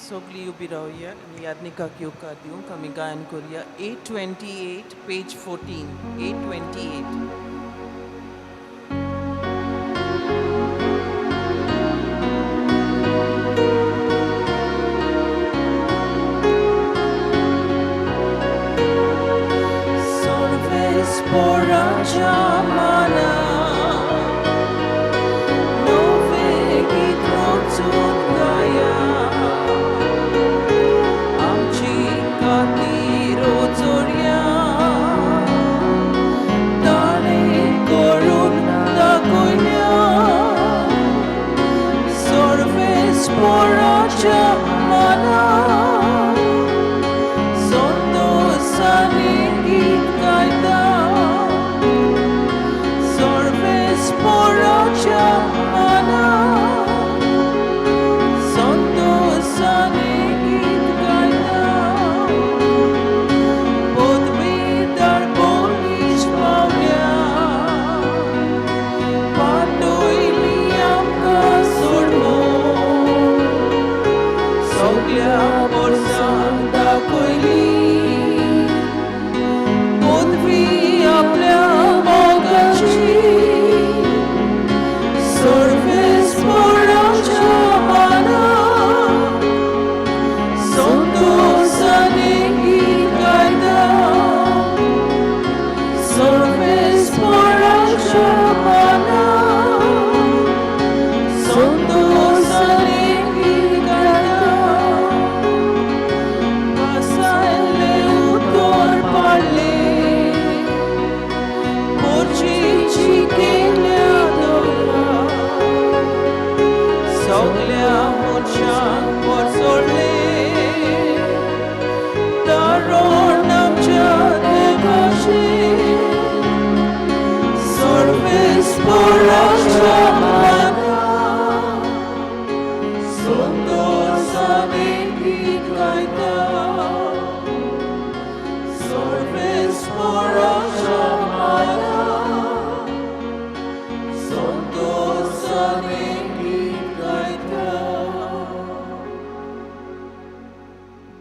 सगळीं उबी रावया आनी यादनिकाक येवकार दिवंक आमी गायन करुया. 828, page 14, 828.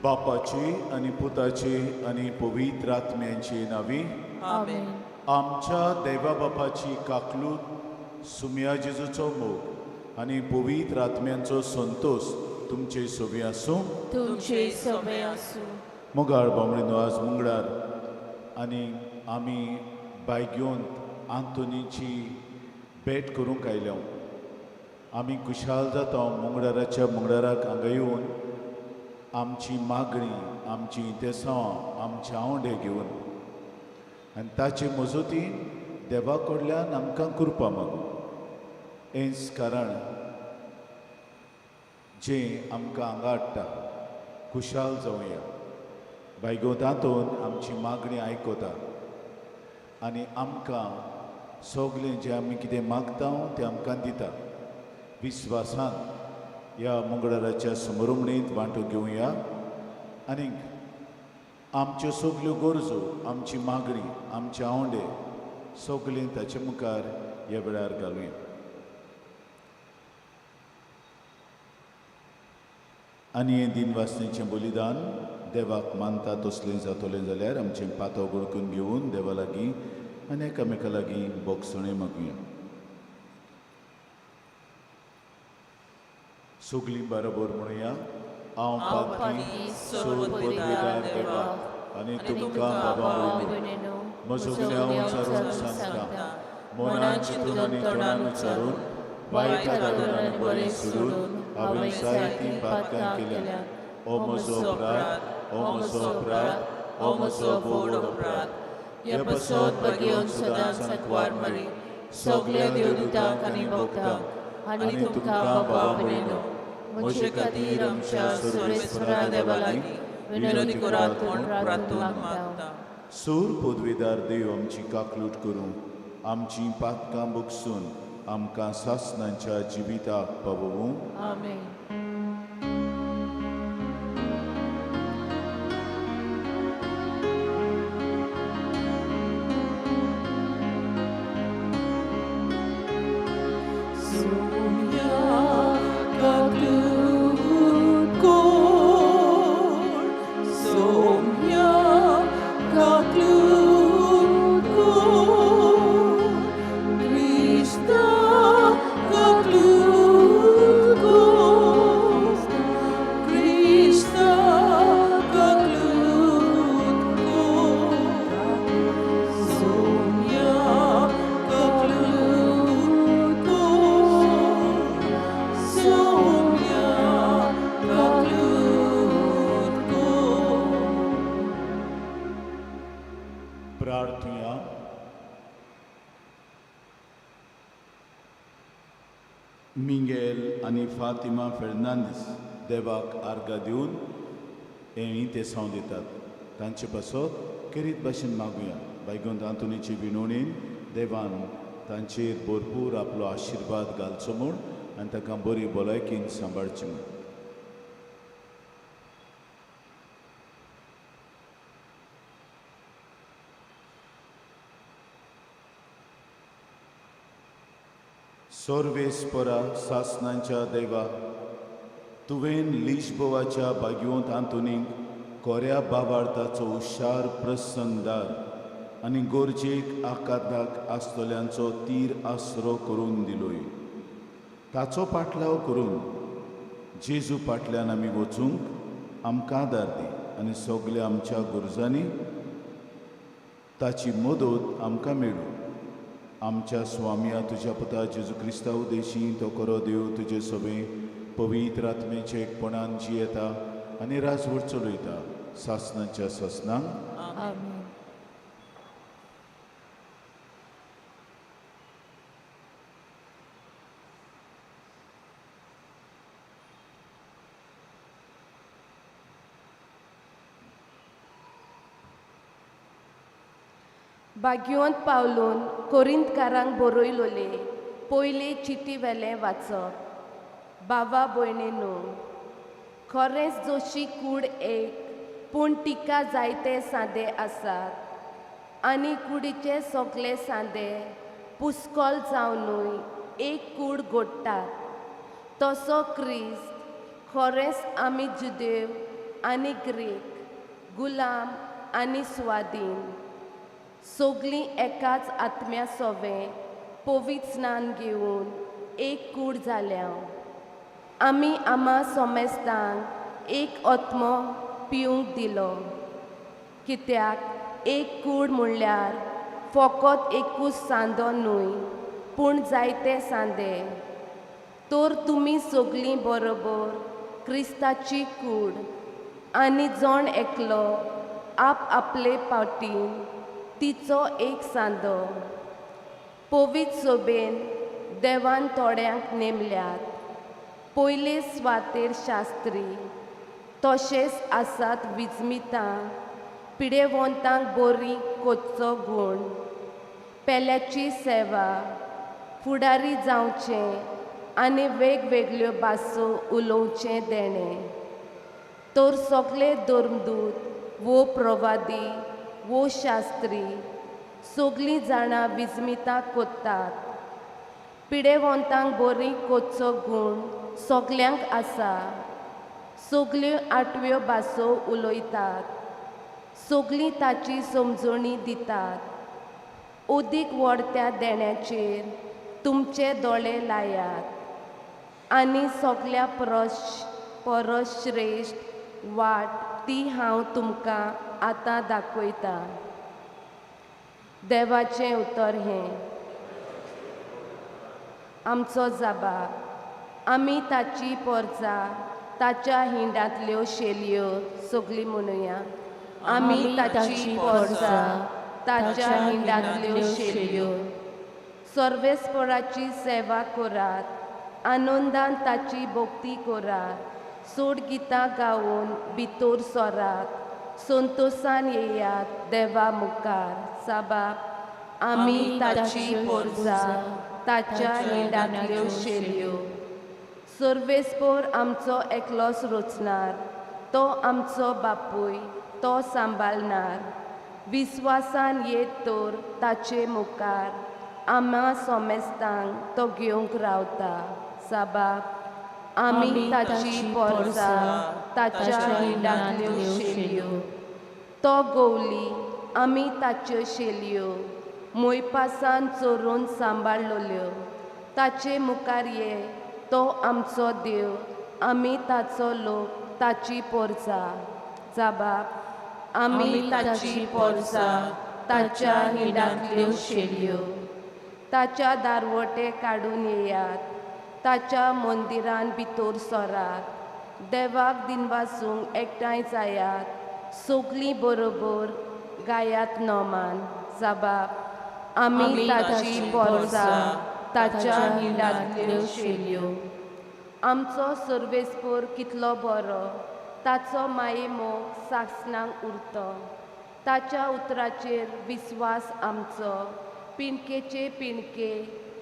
बापाची आनी पुताची आनी पवित्र आत्म्यांची नावी. आमेन. आमच्या देवा बापाची काकलूत, सुम्या जेजूचो मोग आनी पवित्र आत्म्यांचो संतोश तुमचे सोबी आसूं. तुमचे सोबे आसूं. मोगाळ बामणीनो, आज मंगळार आनी आमी बायग्योन आंतोनीची भेट करूंक आयल्या. आमी खुशाल जाता मंगळाराच्या मंगळाराक हांगा येवन आमची मागणी, आमची इंतेसांवां, आमचे आंवडे घेवन आनी ताचे मजतीन देवा कडल्यान आमकां कृपा मागूं. हेंच कारण जें आमकां हांगा हाडटा. खुशाल जावया. बायगो तातून आमची मागणी आयकता आनी आमकां सगळें जें आमी कितें मागता तें आमकां दिता. विस्वासान ह्या मंगळाराच्या समरुमणींत वांटो घेवया आनीक आमच्यो सगल्यो गरजो, आमची मागणी, आमचे आंवडे सगळें ताचे मुखार ह्या वेळार घालुया. आनी हें दिनवासनेचें बलिदान देवाक मानता तसलें जातलें जाल्यार आमचें पातो गोडकून घेवन देवा लागीं आनी एकामेका लागीं बोगसणें मागुया. सगळीं बरोबर म्हणुया. हांव पापी सोड पदवीदार देवाक आनी तुमकां बाबा भयणीनो म्हजो गुन्यांव उचारून सांगता. मनान चिंतून आनी तोंडान उच्चारून वायट आदारून आनी बरें सोडून हांवें जायतीं पातकां केल्या. ओ म्हजो अपराध, ओ म्हजो अपराध, ओ म्हजो व्हड अपराध. हे पसत बगेवन सदांच सांकवार मरी सगल्या देवदूतांक आनी भक्तांक आनी तुमकां बाबा भयणीनो म्हजे खातीर आमच्या सर्वेस्परा देवा लागीं विनवणी करात म्हूण प्रार्थून मागता. सूर पदवीदार देव आमची काकलूट करूं, आमची पातकां बगसून आमकां सासणांच्या जिविताक पावोवं. आमेन. Sumya kakluk. प्रार्थुया. मिंगेल आनी फातिमा फेर्नांदीस देवाक आर्गां दिवन हें तेसांव दितात. तांचे पासत खेरीत भाशेन मागुया. बायगोंत आंतोनीचे विनवणेन देवान तांचेर भरपूर आपलो आशिर्वाद घालचो म्हूण आनी तांकां बरी भलायकीन सांबाळची म्हूण. सर्वेस्परा सासनांच्या देवा, तुवें लिशबोवाच्या भाग्यवंत आंतोनीक कोऱ्या बावार्थाचो हुशार प्रसंगदार आनी गरजेक आकांताक आसतल्यांचो तीर आसरो करून दिलोय. ताचो पाटलाव करून जेजू फाटल्यान आमी वचूंक आमकां आदार दी आनी सगल्या आमच्या गरजांनी ताची मदत आमकां मेळूं. आमच्या स्वामया तुज्या पुता जेजू क्रिस्ता उदेशी तो करो देव तुजे सवे पवित्र आत्मेचे एकपणान जियेता आनी राजवट चलयता सासनाच्या सासनांक. आमेन. भाग्यवंत पावलून कोरिंतकारांक बरयलोले पयले चिटी वेलें वाचप. बाबा भयणीनू, खरेंच जशी कूड एक पूण तिका जायते सांदे आसात आनी कुडीचे सगळे सांदे पुस्कोल जावनूय एक कूड घडटात, तसो क्रिस्त खरेंच आमी जुदेव आनी ग्रीक, गुलाम आनी स्वादीन, सगळीं एकाच आत्म्या सोवें पवित्र स्नान घेवन एक कूड जाल्या. आमी आमा सोमेस्तांक एक आत्मो पिवंक दिलो, कित्याक एक कूड म्हणल्यार फकत एकूच सांदो न्हय पूण जायते सांदे. तर तुमी सगळीं बरोबर क्रिस्ताची कूड आनी जण एकलो आप आपले पावटीन तिचो एक सांदो. पवित्र सोबेन देवान थोड्यांक नेमल्यात पयले स्वातेर शास्त्री, तशेंच आसात विजमितां, पिडेवंतांक बरी कोच्चो गूण, पेल्याची सेवा, फुडारी जावचें आनी वेगवेगळ्यो भासो उलोवचें देणें. तर सगळे धर्मदूत वो प्रवादी वो शास्त्री सगळीं जाणां विजमितां कोत्तात. पिडेवंतांक बरी कोच्चो गूण सगल्यांक आसा. सगल्यो आठव्यो भासो उलयतात, सगळीं ताची समजणी दितात. अदीक व्हडत्या देण्याचेर तुमचे दोळे लायात आनी सगल्या परस श्रेश्ठ वाट ती हांव तुमकां आतां दाखयतां. देवाचें उतर हें. आमचो जाबाब. आमी ताची पोरजा, ताच्या हिंडांतल्यो शेलयो सगळीं म्हणुया. आमी ताची पोरजा, ताच्या हिंडांतल्यो शेलयो. सर्वेस्पराची सेवा करात, आनंदान ताची भक्ती करात, सोड गितां गावन भितर सरात, संतोसान येयात देवा मुखार. साबाब आमी ताची पोरजा, ताच्या हिंडांतल्यो शेलयो. सर्वेस्पोर आमचो एकलोच रचणार, तो आमचो बापूय, तो सांबाळणार. विस्वासान येत तर ताचे मुखार आमा सोमेस्तांक तो घेवंक रावता. साबाब आमी ताची पोरजा, ताच्या हिंडांतल्यो शेलयो. तो गोवली, आमी ताच्यो शेलयो मोयपासान चोरून सांबाळलोल्यो. ताचे मुखार ये, तो आमचो देव, आमी ताचो लोक, ताची पोरजा. जाबाब आमी ताची पोरजा, ताच्या हिंडांतल्यो शेलयो. ताच्या दारवटे काडून येयात, ताच्या मंदिरान भितर सरात, देवाक दिनवासूंक एकठांय जायात, सगळीं बरोबर गायात नोमान. साबाब आमी ताची पोरसां ताच्या हिंडांतल्यो शेल्यो. आमचो सर्वेस्पोर कितलो बरो, ताचो माये मोग सासणाक उरतो. ताच्या उतराचेर विस्वास आमचो, पिणकेचे पिणके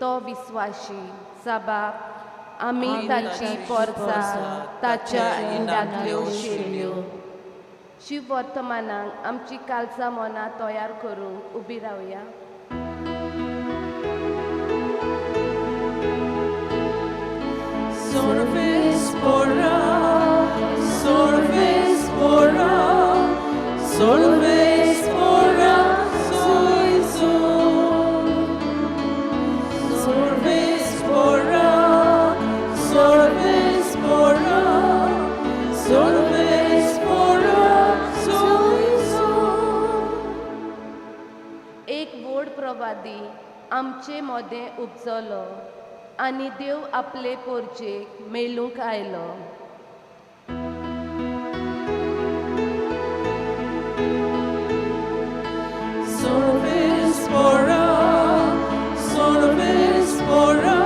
तो विस्वाशी. साबाब आमी ताची पोरसां ताच्या हिंडांतल्यो शेल्यो. शिव वर्तमानाक आमची कालचा मनां तयार करूंक उबी रावया. Sorvespora, sorvespora, sorvespora, soizo. Sorvespora, sorvespora, sorvespora, soizo. एक व्हड प्रवादी आमचे मदें उपजलो आनी देव आपले पोरचेक मेळूंक आयलो. Sorvespora, sorvespora,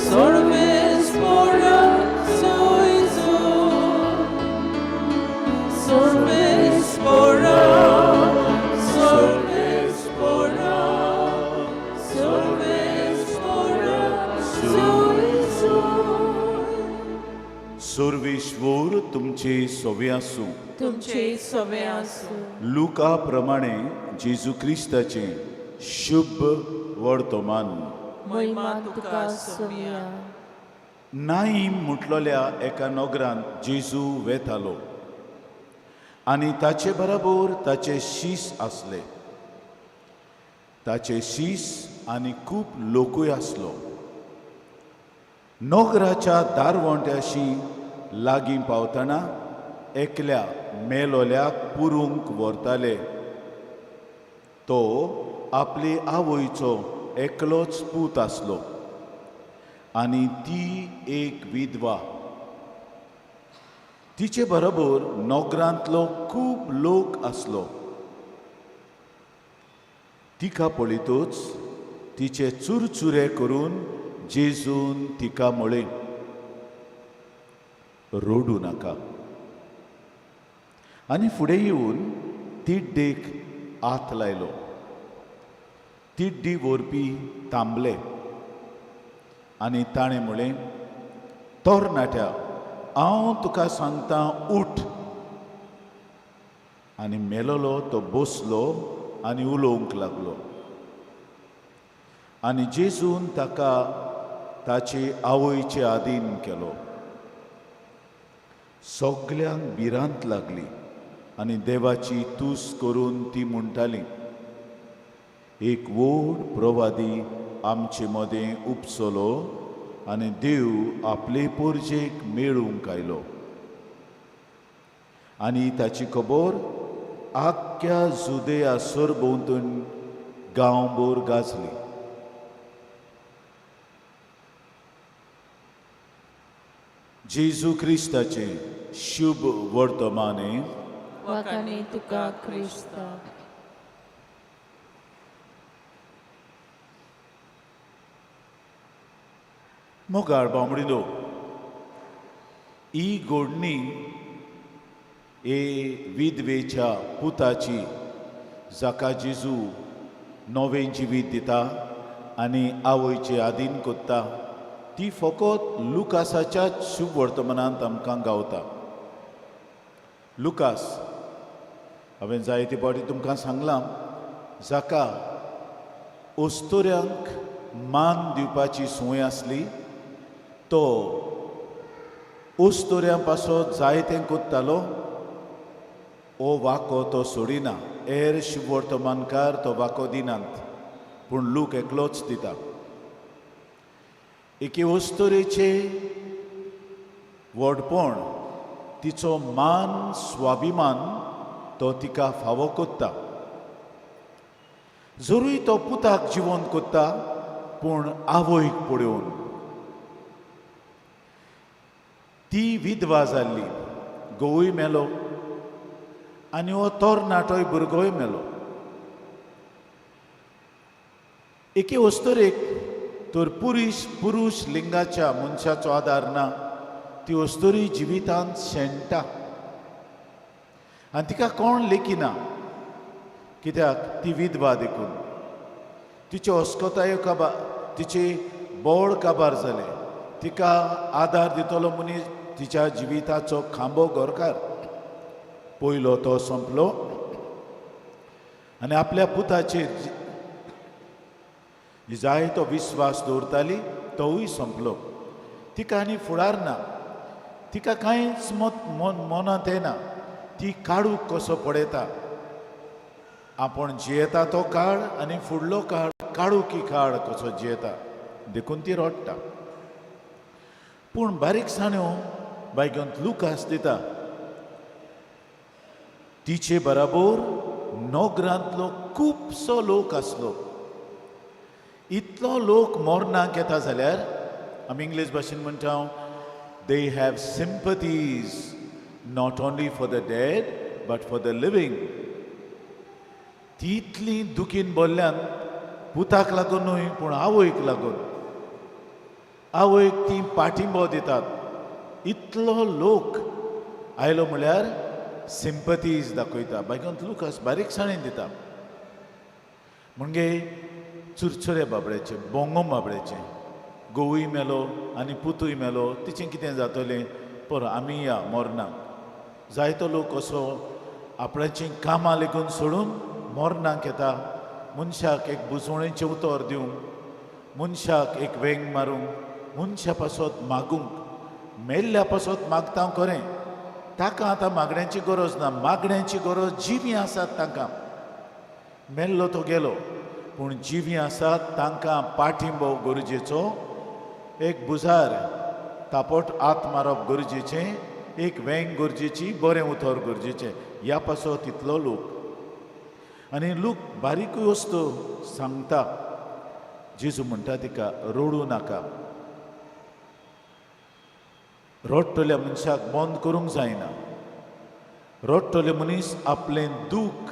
sorvespora, soizo. Sorvespora, sorvespora, sorvespora, soizo. Sarveshwar तुमचे सोवे आसूं. तुमचे सवे आसूं. लुका प्रमाणे जेजू क्रिस्ताचें शुभ वर्तमान. महिमा तुका सोमिया. नाईम म्हटलेल्या एका नगरांत जेजू वेतालो आनी ताचे बराबर ताचे शीस आसले. ताचे शीस आनी खूब लोकूय आसलो. नगराच्या दारवंट्याशी लागीं पावतना एकल्या मेलोल्याक पुरूंक व्हरताले. तो आपले आवयचो एकलोच पूत आसलो आनी ती एक विधवा. तिचे बरोबर नगरांतलो खूब लोक आसलो. तिका पळयतच तिचे चुरचुरे करून जेजून तिका म्हळें, रडूं नाका. आनी फुडें येवन तिड्डेक हात लायलो. तिड्डी व्हरपी थांबले आनी ताणें म्हळें, तरणाट्या, हांव तुका सांगता, उठ. आनी मेलोलो तो बसलो आनी उलोवंक लागलो. आनी जेजून ताका ताचे आवयचे आदीन केलो. सगल्यांक भिरांत लागली आनी देवाची तूस करून ती म्हणटाली, एक व्हड प्रवादी आमचे मदें उपसलो आनी देव आपले पोरजेक मेळूंक आयलो. आनी ताची खबर आख्ख्या जुदेया सरभोंवतण गांवभर गाजली. जेजू क्रिस्ताचें शुभ वर्तमाने. वाखाणी तुका क्रिस्ता. मोगाळ बामडिलो, ही गोडणी ए विधवेच्या पुताची, जाका जेजू नवें जिवीत दिता आनी आवयचे आदीन कोत्ता, ती फकत लुकासाच्या शुभ वर्तमानांत आमकां गावता. लुकास, हांवें जायते फावटी तुमकां सांगलां, जाका अस्तुऱ्यांक मान दिवपाची संवय आसली, तो अस्तुऱ्यां पासत जायतें कोत्तालो. हो वाको तो सोडिना. हेर शुभ वर्तमानकार तो वाको दिनात, पूण लूक एकलोच दिता. एके अस्तुरेचें व्हडपण, तिचो मान स्वाभिमान तो तिका फावो कोत्ता. जरूय तो पुताक जिवंत कोत्ता, पूण आवयक पळोवन. ती विधवा जाल्ली, घोवूय मेलो आनी हो तरणाटोय भुरगोय मेलो. एके अस्तुरेक तर पुरूश पुरूश लिंगाच्या मनशाचो आदार ना, ती अस्तुरी जिवितांत शेणटा आनी तिका कोण लेखिना, कित्याक ती विधवा देखून. तिच्यो अस्कतायो काबार, तिचे बोळ काबार जालें. तिका आदार दितलो मनीस तिच्या जिविताचो खांबो घरकार पयलो तो सोंपलो आनी आपल्या पुताचेर जाय तो विस्वास दवरताली तोवूय सोंपलो. तिका आनी फुडार ना, तिका कांयच मत मन मनांत येना. ती काळूक कसो पळयता, आपूण जियेता तो काळ आनी फुडलो काळ काळुकी काळ कसो जियेता, देखून ती रडटा. पूण बारीकसाण्यो बायगंत लुकास दिता, तिचे बराबर नगरांतलो खुबसो लोक आसलो. इतलो लोक मरणाक येता जाल्यार आमी इंग्लीश भाशेन म्हणटा, they have sympathies not only for the dead but for the living. ती इतली दुखीन बोल्ल्यान पुताक लागून न्हय, पूण आवयक लागून. आवयक ती पाठिंबो दितात. इतलो लोक आयलो म्हळ्यार सिंपतीज दाखयता. बायगोन लुकास बारीकसाणेन दिता. म्हणजे चुरचुरे बाबड्याचे, बोंगो बाबड्याचे, घोवूय मेलो आनी पुतूय मेलो, तिचें कितें जातलें? पर आमी या मरणाक. जायतो लोक असो आपणाचीं कामां लेगून सोडून मरणाक येता, मनशाक एक बुजवणेचें उतर दिवंक, मनशाक एक वेंग मारूंक, मनशा पासत मागूंक. मेल्ल्या पासत मागता खरें, ताका आतां मागण्याची गरज ना. मागण्याची गरज जिवीं आसात तांकां. मेल्लो तो गेलो, पूण जिवीं आसात तांकां पाठिंबो गरजेचो. एक भुजार तापट हात मारप गरजेचें, एक वेंग गरजेची, बरें उतर गरजेचें. ह्या पासत तितलो लोक. आनी लोक बारीकूय वस्तू सांगता. जेजू म्हणटा तिका, रडूं नाका. रडटल्या मनशाक बंद करूंक जायना. रडटले मनीस आपलें दूख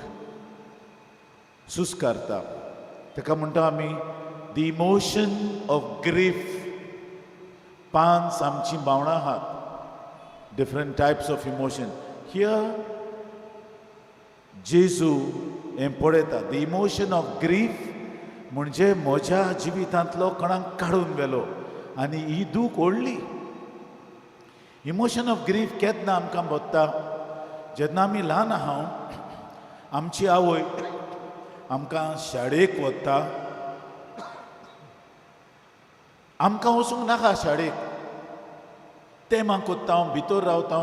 सुस्कारता. ताका म्हणटा आमी the emotion of grief. पांच आमचीं भावनां आहात, different types of emotion. Here जेजू हें पळयता, the emotion of grief म्हणजे म्हज्या जिवितांतलो कोणाक काडून व्हेलो आनी ही दूख ओडली. इमोशन ऑफ ग्रीफ केन्ना आमकां भोगता? जेन्ना आमी ल्हान आहा, आमची आवय आमकां शाळेक वता, आमकां वचूंक नाका शाळेक, तें म्हाका कोत्ता, हांव भितर रावता,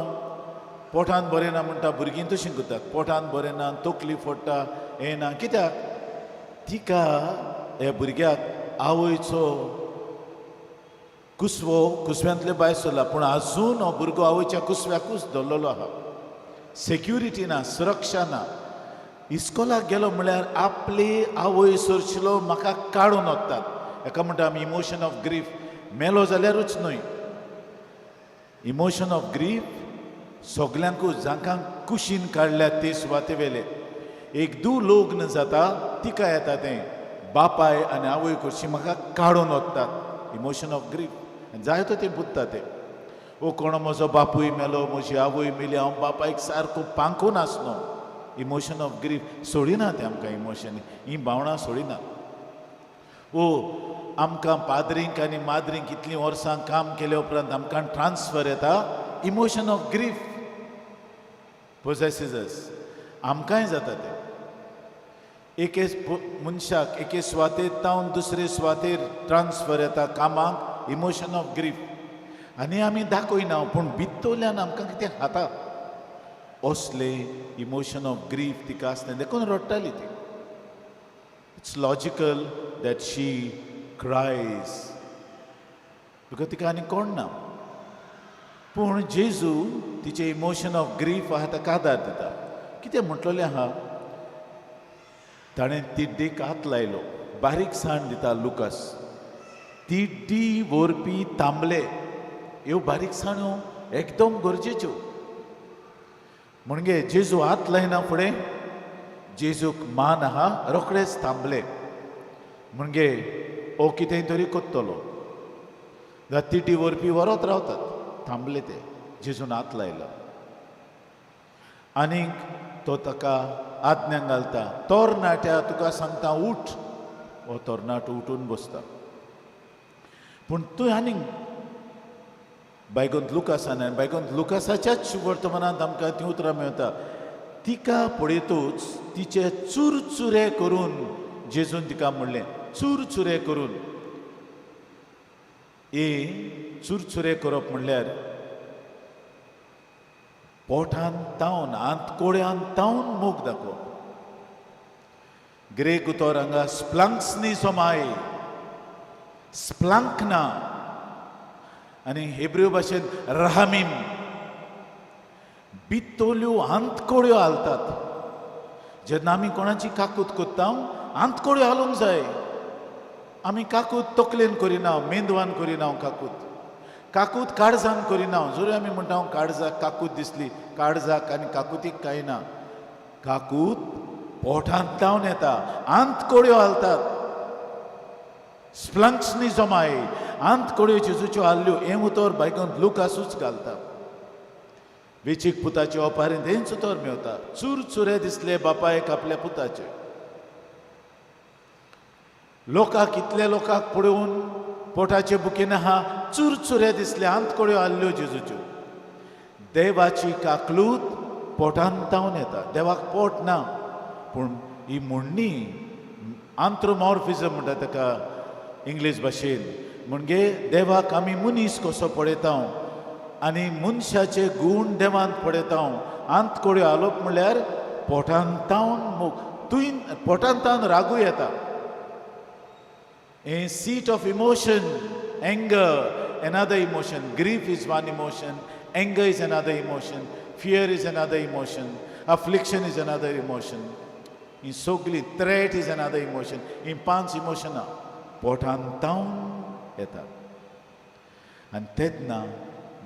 पोटान बरें ना म्हणटा. भुरगीं तशीं करतात, पोटान बरें ना, तकली फोडटा, हें ना. कित्याक तिका ह्या भुरग्याक आवयचो कुसवो, कुसव्यांतले भायर सरला, पूण आजून हो भुरगो आवयच्या कुसव्याकूच धरलेलो आहा. सेक्युरिटी ना, सुरक्षा ना. इस्कोलाक गेलो म्हळ्यार आपली आवय सरशिलो म्हाका काडून वतात. हेका म्हणटा आमी इमोशन ऑफ ग्रीफ. मेलो जाल्यारूच न्हय, इमोशन ऑफ ग्रीफ सगल्यांकूच, जांकां कुशीन काडल्या ते सुवाते वेले. एक दू लग्न जाता, तिका येता तें, बापाय आनी आवय कशी म्हाका काडून वतात. इमोशन ऑफ ग्रीफ आनी जायतो तें पुत्ता ते. ओ कोण म्हजो बापूय मेलो, म्हजी आवय मेली, हांव बापायक सारको पांकून आसलो. इमोशन ऑफ ग्रीफ सोडिना तें आमकां. इमोशन ही भावनां सोडिना. ओ आमकां पाद्रींक आनी माद्रींक इतलीं वर्सां काम केल्या उपरांत आमकां ट्रान्सफर येता, emotion of grief possesses us. आमकांय जाता तें. एके मनशाक एके सुवातेर तावन दुसरे सुवातेर ट्रान्सफर येता कामाक, इमोशन ऑफ ग्रीफ. आनी आमी दाखयना, पूण भितरल्यान आमकां कितें खाता. असले इमोशन ऑफ ग्रीफ तिका आसलें, देखून रडटाली ती. It's logical that she cries because तिका आनी कोण ना. पूण जेजू तिचें इमोशन ऑफ ग्रीफ आहा ताका आदार दिता. कितें म्हटलेलें आहा? ताणें तिड्डीक हात लायलो. बारीकसाण दिता लुकस. तिड्डी व्हरपी तांबले, ह्यो बारीकसाण्यो एकदम गरजेच्यो. म्हणजे जेजू हात लायना फुडें जेजूक मान आहा, रोखडेच थांबले. म्हणजे हो कितें तरी कोत्तलो. तिटी व्हरपी व्हरत रावतात, थांबले ते. जेजून हात लायलो आनीक तो ताका आज्ञा घालता, तरणाट्या तुका सांगता उठ. हो तरणाटो उठून बसता. पूण तूं आनीक बायगोंत लुकासान आनी बायगोंत लुकासाच्याच वर्तमानांत आमकां तीं उतरां मेळटा. तिका पळयतूच तिचे चुरचुरे करून जेजून तिका म्हणलें, चुरचुरे करून. हे चुरचुरे करप म्हणल्यार पोटान तावन, आंतकोड्यान तावन मोग दाखोवप. ग्रेक उतर हांगा स्प्लांक्सनी सोमाय, स्प्लांकना, आनी हेब्रू भाशेन रहामीम. बित्तोल्यो आंतकोड्यो हालतात. जेन्ना आमी कोणाची काकूत कोत्ता आंतकोड्यो हालूंक जाय. आमी काकूत तकलेन करिना, मेंदवान करिना, काकूत काकूत काळजान करिना. जरी आमी म्हणटा काळजाक काकूत दिसली, काळजाक आनी काकुतीक कांय ना. काकूत पोटांत तावन येता, आंतकोड्यो हालतात. स्प्लंक्सनी जमाय, आंतकोड्यो जेजूच्यो हाल्ल्यो. हें उतर बायकोन लुकासूच घालता. वेचीक पुताचे ओपारींत हेंच उतर मेवता, चुरचुरे दिसले बापायक आपल्या पुताचे. लोकांक, इतले लोकांक पळोवन पोटाचे बुकेन आहा चुरचुरे दिसले, आंतकोड्यो हाल्ल्यो जेजूच्यो. देवाची काकलूत पोटांत तावन येता. देवाक पोट ना, पूण ही म्हणणी आंथ्रोमॉर्फिजम म्हणटा ताका इंग्लीश भाशेन. म्हणजे देवाक आमी मनीस कसो पळयता आनी मनशाचे गूण देवांत पळयता. आंतकोड्यो हालोवप म्हणल्यार पोटांत तावन मोग. तुंय पोटांत तावन रागू येता. A seat of emotion, anger, another emotion. Grief is one emotion, anger is another emotion, fear is another emotion, affliction is another emotion. ही सगळी थ्रेट is another emotion. ही पांच इमोशनां पोटांत तावन येता. आनी तेन्ना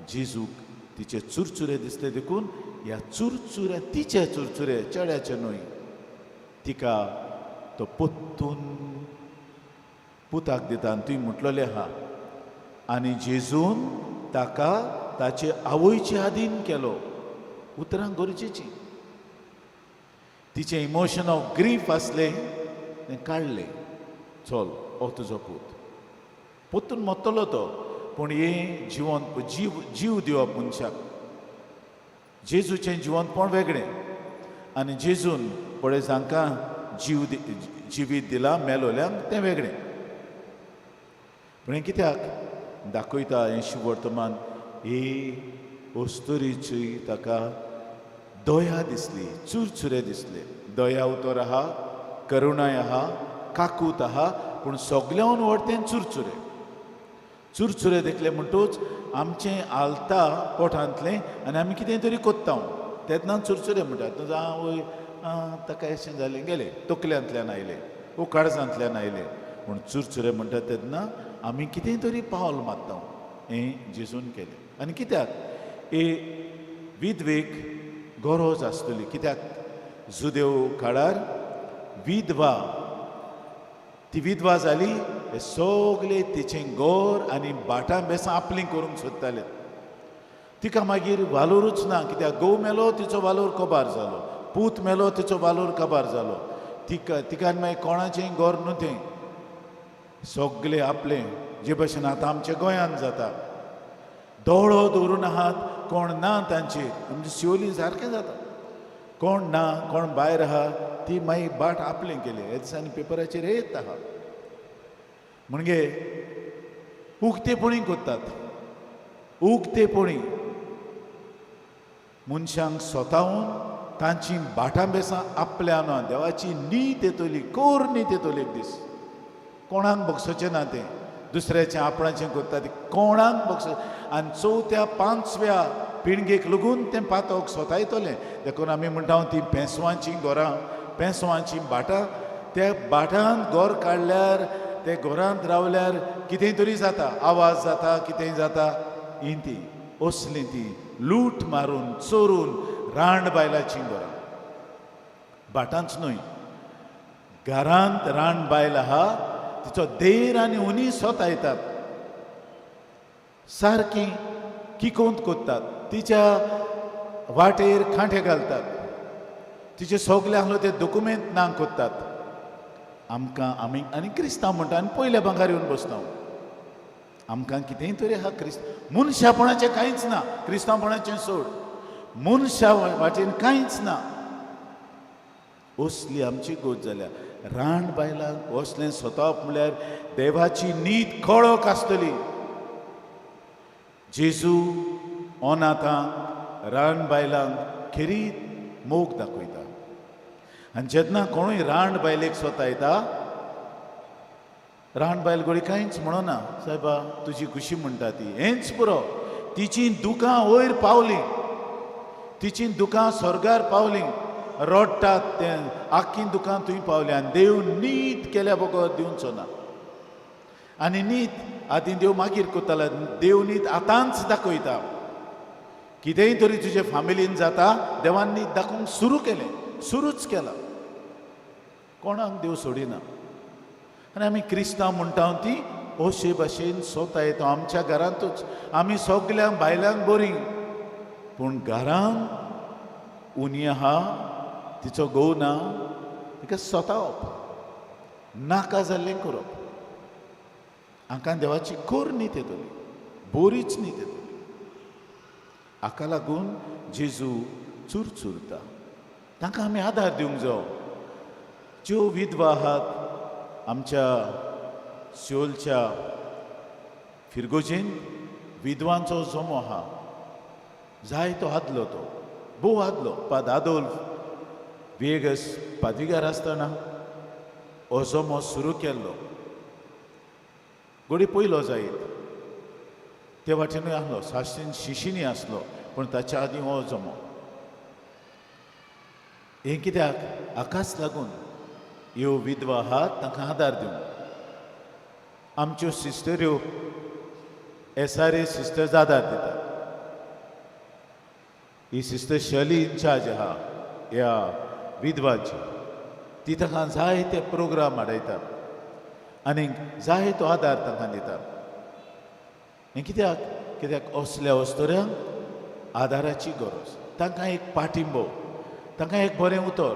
जेजूक तिचे चुरचुरे दिसले, देखून ह्या चुरचुरे, तिचे चुरचुरे, चेड्याचे न्हय, तिका तो पोत्तून पुताक दिता. आनी तुवें म्हटलेलें आहा, आनी जेजून ताका ताचे आवयचे आदीन केलो. उतरां गरजेचीं. तिचें इमोशन ऑफ ग्रीफ आसलें तें काडलें. चल, हो तुजो पूत, पोत्तून मरतलो तो, पूण हें जिवन जीव जीव दिवप मनशाक. जेजूचें जिवनपण वेगळें. आनी जेजून पळय जांकां जीव जिवीत दिला मेलोल्यांक तें वेगळें. पूण हें कित्याक दाखयता हें शुवर्तमान? ही अस्तुरीची ताका दया दिसली, चुरचुरे दिसले. दया उतर आहा, करुणाय आहा, काकूत आहा, पूण सगल्याहून व्हड तें चुरचुरे. चुरचुरे देखले म्हणटूच आमचें हालता पोटांतलें आनी आमी कितें तरी कोत्ता तेन्ना चुरचुरे म्हणटात. आवय ताका अशें जालें, गेलें, तकल्यांतल्यान आयलें वो काळजांतल्यान आयलें. पूण चुरचुरे म्हणटात तेन्ना आमी कितें तरी पावल मारता. हें जेजून केलें. आनी कित्याक हे विधवेक गरज आसतली? कित्याक जुदेव काळार विधवा, ती विधवा जाली, हे सगळे तिचें गोर आनी भाटां बेसां आपलीं करूंक सोदताले. तिका मागीर वालोरूच ना. कित्याक घोव मेलो, तिचो वालोर कबार जालो. पूत मेलो, तिचो वालोर कबार जालो. तिका तिका मागीर कोणाचें गोर न्हू, तें सगळें आपलें. जे भशेन आतां आमच्या गोंयांत जाता, दोळो दवरून आहात, कोण ना तांचेर. आमचे शिवोली सारकें जाता, कोण ना, कोण भायर आहा, ती मागीर बाट आपलें केली. ह्या दिसांनी पेपराचेर येत आहा. म्हणजे उक्तेपणी करतात, उक्तेपणी मनशांक सोतावून तांची भाटां बेसां आपल्या न्हू. देवाची नीत येतली, कोर नीत येतली एक दीस. कोणाक बगसचें ना तें. दुसऱ्याचें आपणाचें करता तें कोणाक बगस. आनी चवथ्या पांचव्या पिळगेक लागून तें पातक सोतायतलें. देखून आमी म्हणटा ती पेंसवांचीं घरां, पेंसवांचीं भाटां, त्या भाटांत घर काडल्यार, ते घरांत रावल्यार कितें तरी जाता, आवाज जाता, कितेंय जाता. ही ती असली ती लूट मारून चोरून रांड बायलाचीं घरां. भाटांच न्हय, घरांत रांड बायल आहा. तिचो देर आनी उनी सोतायतात, सारकी किकोंत कोत्तात, तिच्या वाटेर खांटे घालतात, तिचे सगळे आहलो ते दोकुमेंत ना कोत्तात. आमकां आमी आनी क्रिस्तांव म्हणटा आनी पयल्या बांकार येवन बसता. आमकां कितेंय तरी आहा क्रिस्त मनशापणाचें कांयच ना, क्रिस्तांवपणाचें सोड, मनशा वाटेन कांयच ना. असली आमची गोत जाल्या. रान बायलांक असलें सोताप म्हणल्यार देवाची नीत कळक आसतली. जेजू अनाथांक रान बायलांक खेरीत मोग दाखयता. आनी जेन्ना कोणूय रांड बायलेक सोतायता, रान बायल गोडी कांयच म्हणना, सायबा तुजी खुशी म्हणटा ती, हेंच पुरो. तिची दुकां वयर पावलीं, तिची दुकां स्वर्गार पावलीं, रडटात तें आख्खी दुकां थंय पावली. आनी देव नीत केल्या बगर दिवचो ना. आनी नीत आदीं देव मागीर कोतालो, देव नीत आतांच दाखयता. कितेंय तरी तुजे फामिलीन जाता, देवान नीत दाखोवंक सुरू केलें, सुरूच केलां. कोणाक देव सोडिना. आनी आमी क्रिस्तांव म्हणटा ती अशे भाशेन सोता येता आमच्या घरांतूच. आमी सगल्यांक बायलांक बरीं, पूण घरांत उनी आहा, तिचो घोव ना, तिका सोतावप, नाका जाल्लें करप. हांकां देवाची कोर नीत येतली, बोरीच नीत येतली. हाका लागून जेजू चुरचुरता. तांकां आमी आदार दिवंक जावो. ज्यो विधवा आहात आमच्या सियोलच्या फिरगोजेन विधवांचो जमो आहा, जाय तो आदलो, तो भोव आदलो. पाद आदोल्फ विएगस पादविगार आसतना हो जमो सुरू केल्लो. घोडी पयलो जायत ते वाटेनूय आसलो, साश्टीन शिशींनी आसलो, पूण ताच्या आदीं हो जमो. हें कित्याक? हाकाच लागून ह्यो विधवा आहात तांकां आदार दिवंक. आमच्यो सिस्टऱ्यो एस आर ए सिस्टर्स आदार दितात. ही सिस्टर शली इन्चार्ज आहा ह्या विधवाची, ती तांकां जाय ते प्रोग्राम हाडयता आनी जाय तो आदार तांकां दिता. हें कित्याक? कित्याक असल्या अस्तुऱ्यांक आदाराची गरज, तांकां एक पाठिंबो, तांकां एक बरें उतर.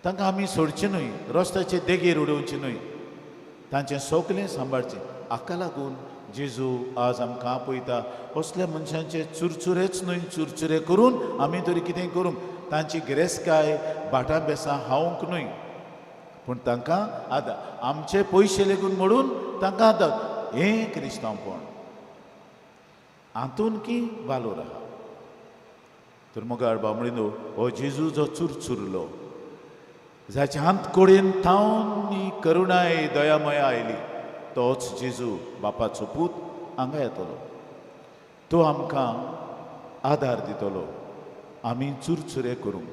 तांकां आमी सोडचें न्हय, रस्त्याचे देगेर उडोवचें न्हय, तांचें सगलें सांबाळचें. हाका लागून जेजू आज आमकां आपयता. असल्या मनशांचे चुरचुरेच न्हय, चुरचुरे करून आमी तरी कितें करूंक, तांची गिरेस्तकाय भाटां बेसां हावंक न्हय, पूण तांकां आदार, आमचे पयशे लेगून मोडून तांकां आदार. हें क्रिस्तांवपण, हातून की वालोर आहा. तर मोगाळ बामणिनो, हो जेजू जो चुरचुरलो, जाच्या हात कडेन थावन ही करुणाय दयामया आयली, तोच जेजू बापाचो पूत हांगा येतलो. तो आमकां आदार दितलो. आमी चुरचुरे करूंक,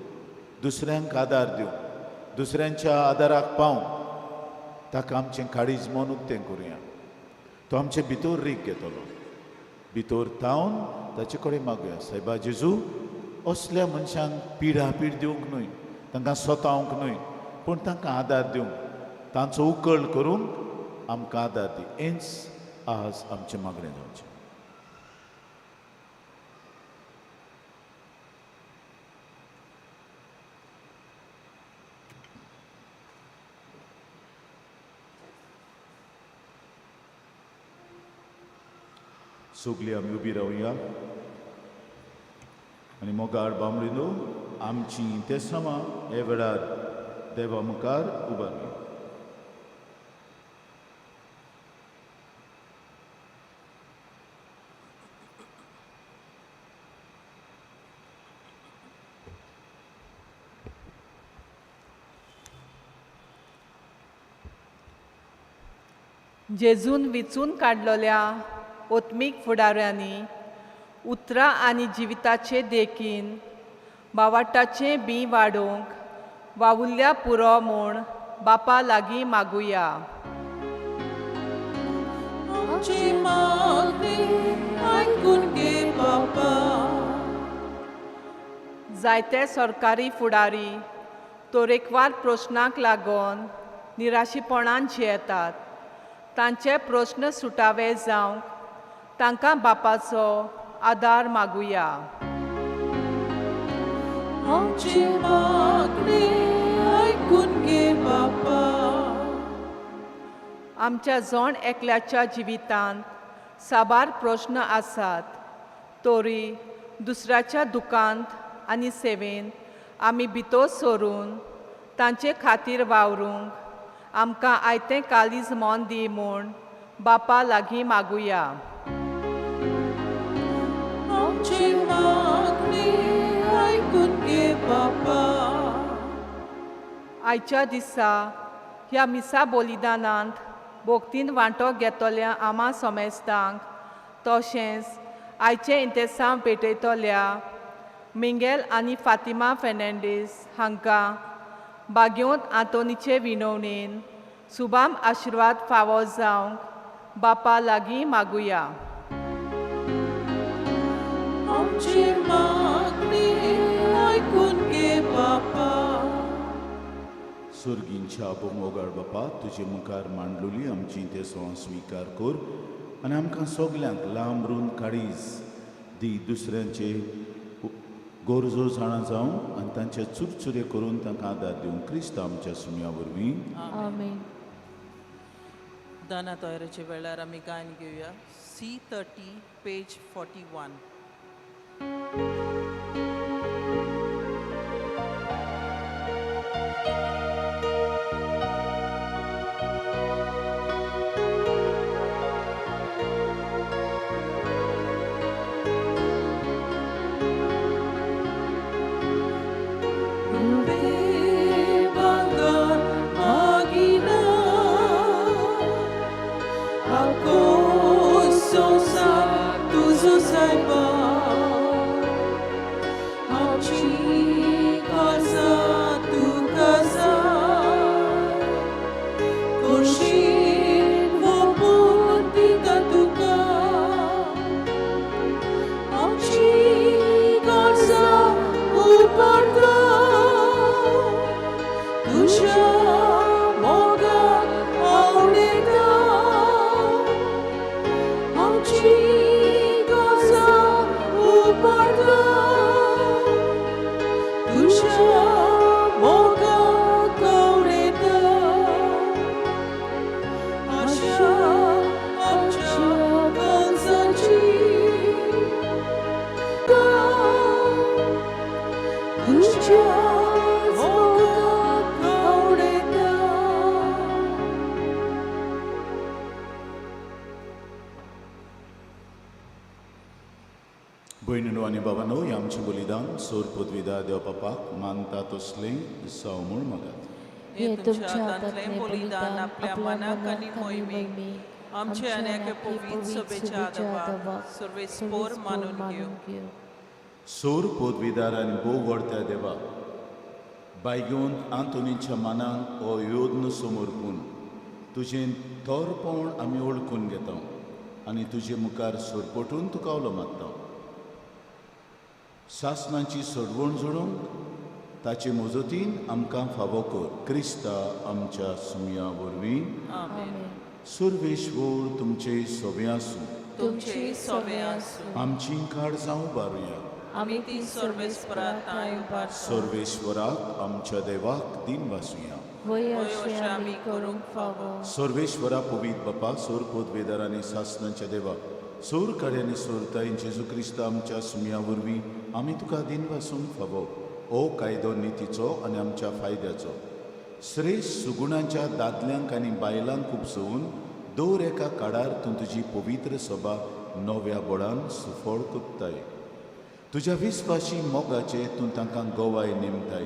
दुसऱ्यांक आदार दिवंक, दुसऱ्यांच्या आदाराक पावंक ताका आमचें काळीज मन उक्तें करुया. तो आमचे भितर रीक घेतलो. भितर थावन ताचे कडेन मागुया, सायबा जेजू असल्या मनशांक पिडा पीड दिवंक न्हय, तांकां सोतावंक न्हय, पूण तांकां आदार दिवंक, तांचो उकळ करूंक आमकां आदार दी. हेंच आज आमचें मागणें जावचें. सगळीं आमी उबी रावया आनी मोगाळ बामणिनो आमची तेसांवां हे वेळार देवा मुखार उबारया. जेजून विचून काडलोल्या ओत्मीक फुडाऱ्यांनी उतरां आनी जिविताचे देखीन बावाटाचें बीं वाडोवंक वावुरल्या पुरो म्हूण बापा लागीं मागुया. आमची मागणी आयकून घे बापा. जायते सरकारी फुडारी तरेकवार प्रश्नांक लागून निराशीपणान जियेतात तांचे प्रस्न सुटावे जावंक तांकां बापाचो आदार मागुया. आमची मागणी आयकून घे बापा. आमच्या जण एकल्याच्या जिवितांत साबार प्रस्न आसात तरी दुसऱ्याच्या दुकांत आनी सेवेंत आमी भितर सरून तांचे खातीर वावरूंक आमकां आयतें काळीज मन दी म्हूण बापा लागीं मागुया. आमची मागणी आयकून घे बापा. आयच्या दिसा ह्या मिसा बलिदानांत भक्तीन वांटो घेतल्या आमा सोमेस्तांक तशेंच आयचें इंतेसांव पेटयतल्या मिंगेल आनी फातिमा फेर्नांडीस हांकां बागेवंत आंतोनीचे विनवणेन सुबाम आशिर्वाद फावो जावंक बापा लागीं मागुया. आमची मागणी आयकून घे बापा. सुर्गींच्या मोगाळ बापा, तुजे मुखार मांडलोली आमची ते सोंग स्विकार कर आनी आमकां सगल्यांक लांब रुंद काळीज दी, दुसऱ्यांचे गरजो जाणा जावं आनी तांचे चुरचुरे करून तांकां आदार दिवंक क्रिस्त आमच्या सुम्या वरवीं. आमेन. दाना तयारेच्या वेळार आमी गायन घेवया. C30 page 41. भयणीनो आनी बाबानो, हें आमचें बलिदान सोर पदवीदार देव बापाक मानता तसलें जावं म्हूण मागात. हे तुमच्या हातांतलें बलिदान आपल्या मनाक आनी मोहिमेक आमचे आनी एके पवित्र सभेच्या आदाबाक सर्वेस्पोर मानून घेवं. सोर पदवीदार आनी भोव व्हडत्या देवा, बायगेवंत आंतोनीच्या मानाक हो योद्न समर्पून तुजें थोरपण आमी वळखून घेता आनी तुजे मुखार सरपटून तुका उलो मारता. सासणाची सोडवण जोडूंक ताचे मजतीन आमकां फावो कर, क्रिस्ता आमच्या सुमया वरवीं. सुर्वेश्वर तुमचे सोबे आसूं. तुमचे सोबे आसूं. आमची काळजां उबारुया. आमी ती सर्वेस्परा सर्वेश्वराक आमच्या देवाक दिन वासुया. वय अशें आमी करूंक फावो. सर्वेश्वरा पवित्र बापा, सोर पदवेदार आनी सासणाच्या देवा, सोर काड्यांनी सोरताय जेजू क्रिस्त आमच्या सुमया वरवीं आमी तुका दिन वासूंक फावो. ओ कायदो नितीचो आनी आमच्या फायद्याचो श्रेश्ठ सुगुणांच्या दादल्यांक आनी बायलांक उपसोवन दर एका काळार तूं तुजी पवित्र सभा नव्या बळान सुफळ कोत्ताय. तुज्या विस्वाशी मोगाचे तूं तांकां गवाय नेमताय.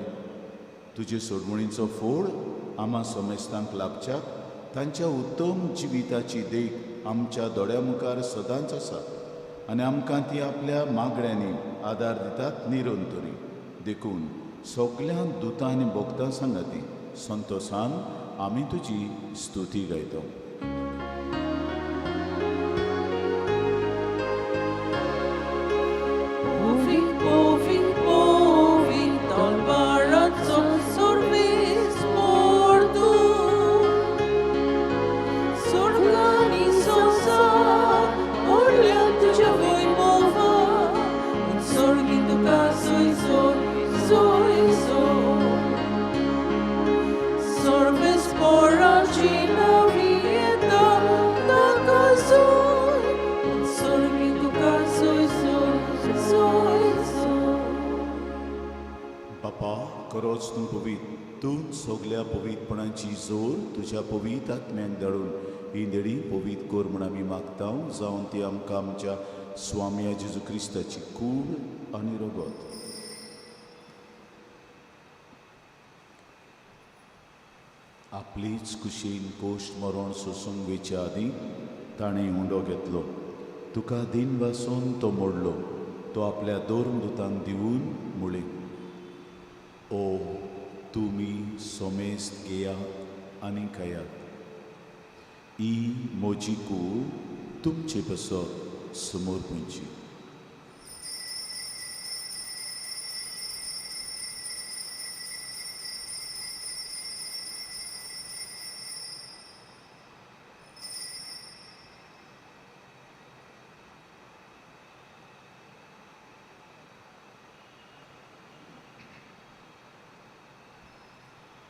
तुजे सोडवणीचो फोड आमा समेस्तांक लाभच्याक तांच्या उत्तम जिविताची देख आमच्या दोळ्या मुखार सदांच आसा आनी आमकां ती आपल्या मागण्यांनी आदार दितात निरंतरी. देखून सगल्या दुतां आनी भक्तां सांगाती संतोसान आमी तुजी स्तुती गायता. Povi, tol barazzo, sorvis, mordu. खरोच तूं पवीत, तूं सगल्या पवीतपणाची जोर तुज्या पवीत आत्म्याक धाडून ही देणी पवीत कर म्हूण आमी मागता, जावन ती आमकां आमच्या स्वामया जेजू क्रिस्ताची कूड आनी रगत. आपलीच कुशीन कोश्ट मरण सोसूंक वेच्या आदीं ताणें उंडो घेतलो, तुका दिन वासून तो मोडलो, तो आपल्या दोन दुतांक दिवन म्हळें, ओ तुमी सोमेस्त घेयात आनी खायात, ही म्हजी कूड तुमचे पासत समर्पणची.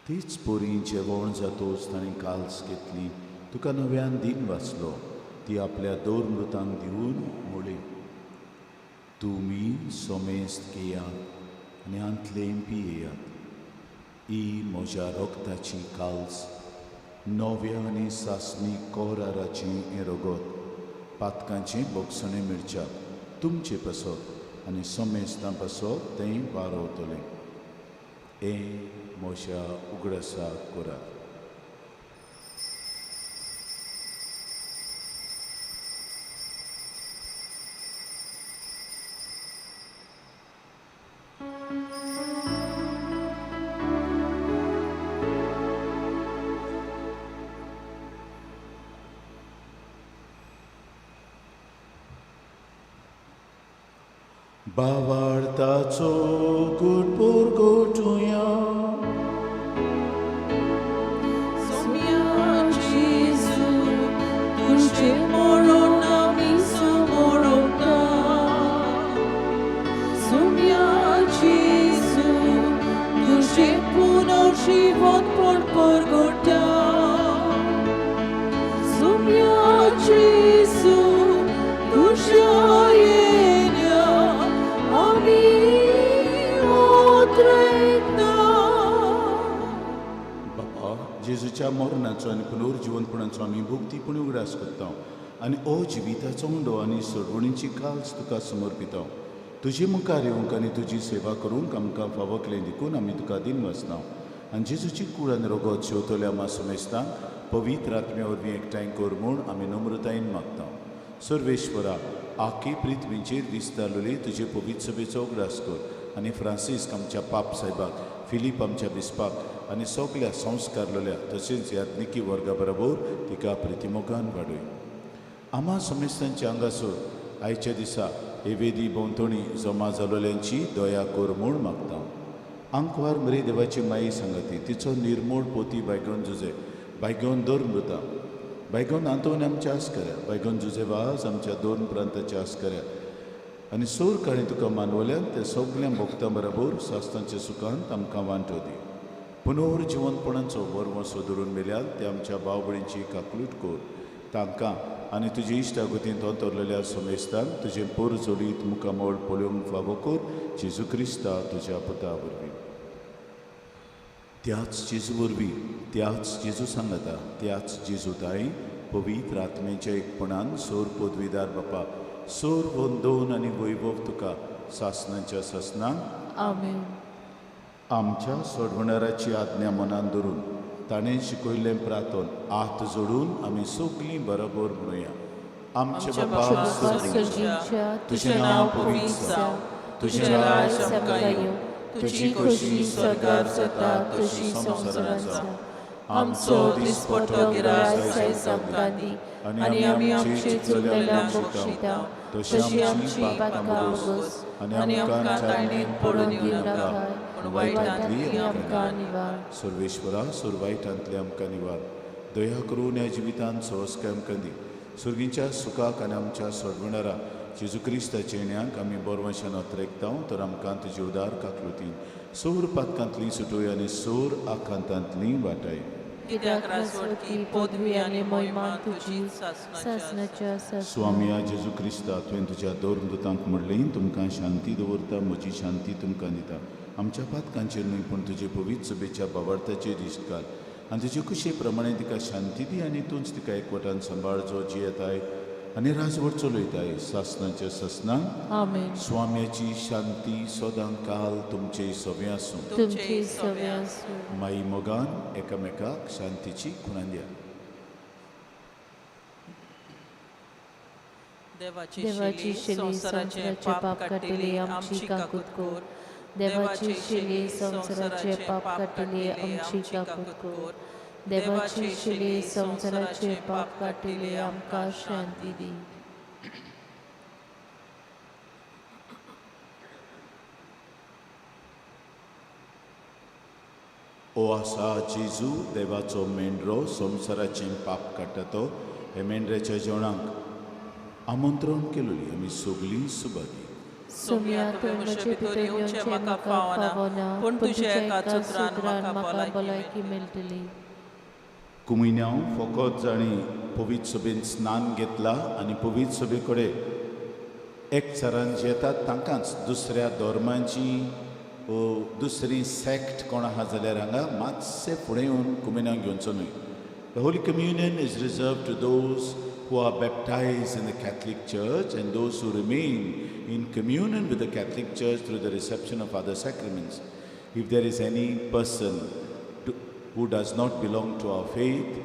तीच पोरी जेवण जातोच ताणें काल्स घेतली, तुका नव्यान दिन वाचलो, ती आपल्या दोन मृतांक दिवन म्हळें, तुमी सोमेस्त घेयात आनी हांतलें पियेयात, ही म्हज्या रगताची काल्स, नव्या आनी सासणी कोराराचें हें रगत, पातकांचें बोगसणें मिरच्या तुमचे पासत आनी सोमेस्तां पासत तें वारवतलें. हें म्हज्या उगडासा करात. बावाळताचो गुटपूर गोटुया. सोम्या जेजू तुझे मरण आमी समोरता. सोम्या जेजू तुझे पुनर्जीवनपण परगटा. सोम्या जेजू तुझ्या येण्या आमी ओत्रयता. बापा, जेजूच्या मरणाचो आनी पुनर्जिवनपणाचो आमी भोक्तीपणी उगडास करता आनी ओ जिविताचो उंडो आनी सोडवणीची काल्स तुका समर्पिता. तुजे मुखार येवंक आनी तुजी सेवा करूंक आमकां फावकलें देखून आमी तुका दिन वाचता आनी जेजूची कूड आनी रगत शेवतल्या आमा समेस्तांक पवित्र आत्म्या वरवीं एकठांय कर म्हूण आमी नम्रतायेन मागता. सर्वेश्वरा, आखी पृथ्वीचेर विस्तारलेली तुजे पवित्र सभेचो उगडास कर आनी फ्रांसीस्क आमच्या पाप साहेबाक, फिलीप आमच्या बिस्पाक आनी सगल्या संस्कारलेल्या तशेंच याज्ञिकी वर्गा बरोबर तिका प्रितिमोगान वाडय. आमा समेस्तांच्या हांगासर आयच्या दिसा हे वेदी भोंवतणी जमा जालोल्यांची दया कर म्हूण मागता. आंकवार मरे देवाची माई सांगाती, तिचो निर्मोळ पोती बायगोन जुजे, बायगोन दोर मृता, बायगोन आंतोन आमच्या आस्कऱ्या, बायगोन जुजे वाज आमच्या दोन प्रांताच्या आस्कऱ्या आनी सोर काणी तुका मानवल्यान त्या सगल्या भोक्तां बरोबर सास्तांच्या सुखांत आमकां वांटो दी. पुनर्जिवनपणाचो बरवसो धरून मेल्यान ते आमच्या भाव भयणींची काकलूट कर, तांकां आनी तुजी इश्टागतीन तोंतरलेल्या समेस्तांक तुजें पोर जोडीत मुखामळ पळोवंक फावो कर, जेजू क्रिस्ता तुज्या पुता वरवीं. त्याच जेजू वरवीं, त्याच जेजू सांगता, त्याच जेजू ताई पवित्र आत्म्याच्या एकपणान सोर पदवीदार बापा, सोर वंदोवन आनी वैभव तुका सासनाच्या सासनाक. आमेन. आमच्या सोडवणाराची आज्ञा मनान धरून ताणें शिकयल्लें प्रार्थन हात जोडून आमी सगलीं बरोबर म्हणुया. आमच्या बापा सर्गीच्या, तुजें नांव पवित्र जावं, तुजें राज आमकां येवं, तुजी खोशी स्वर्गार जाता तशी संवसारांत जावं. आमचो दिसपट्टो गिरास आयज आमकां दी आनी आमी आमचे चुकलेल्यांक बक्षिता तशी आमची पातकां बोगस आनी आमकां ताळणेंत पडून दिवं नाका, पूण वायटांतली आमकां निवार. सर्वेश्वरा, सोर वायटांतली आमकां निवार. दया करून ह्या जिवितांत सोंसकाय आमकां दी. सुर्गीच्या सुखाक आनी आमच्या सोडवणारा जेजू क्रिस्ताच्या येण्याक आमी बरवशान अत्रेकता, तर आमकां तुजी उदार काकलुतीन सोर पातकांतली सुटोय आनी सोर आकांतांतली वाटाय. कित्याक रासवटकी पदवी आनी मोहिमा तुजी सासणाची आसा. स्वामया जेजू क्रिस्ता, तुवें तुज्या धर्मदूतांक म्हणलें, तुमकां शांती दवरता, म्हजी शांती तुमकां दिता. आमच्या पातकांचेर न्हय पूण तुजे पवित्र सभेच्या बाबार्थाचेर दिश्ट घाल आनी तुजे कुशे प्रमाणे तिका शांती दी आनी तूंच तिका एकवटान सांबाळ, जो जियेताय आनी राजवट चलयताय सासनाच्या सासनाक. आमेन. स्वाम्याची शांती सदां काल तुमचे सवे आसूं. तुमची सवे आसूं. माई मोगान एकामेकाक शांतीची खुणां दिया. देवाची देवाची शेली शेली संवसाराचें संवसाराचें पाप काडटली आमची काकूत कर. देवाची शेली संवसाराचें पाप काडटली आमची काकूत कर. देवाची शेली संवसाराचें पाप काडटली आमकां शांती दी. ओ आसा जेजू, देवाचो मेंढरो, संवसाराचें पाप काडटा तो, हे मेंढऱ्याच्या जेवणाक आमंत्रण केलोली आमी सगळीं सुभागी. सोम्या, तुवें म्हजे भितर येवचें म्हाका फावना, पूण तुज्या एका सुत्रान म्हाका भलायकी मेळटली. कुमिन्यांव फकत जांणी पवित्र सभेन स्नान घेतला आनी पवित्र सभे कडेन एकचारान जेतात तांकांच, दुसऱ्या धर्मांची ओ दुसरी सेक्ट कोण आहा जाल्यार हांगा मातशें फुडें येवन कुमिन्यांव घेवचो न्हय. The Holy Communion is reserved to those who are baptized in the Catholic Church and those who remain in communion with the Catholic Church through the reception of other sacraments. If there is any person who does not belong to our faith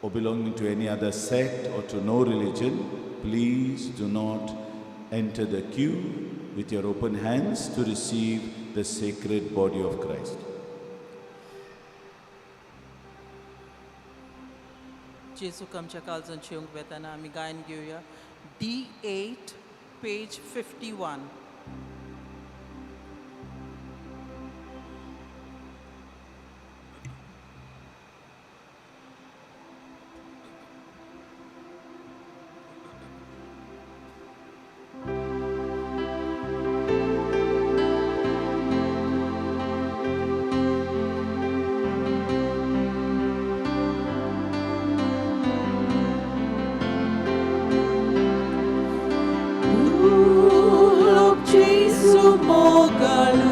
or belonging to any other sect or to no religion, please do not enter the queue with your open hands to receive the sacred body of Christ. जेजूक आमच्या काळजांत येवंक वेताना आमी गायन घेवया D8 page 51. Jesu mogaluta,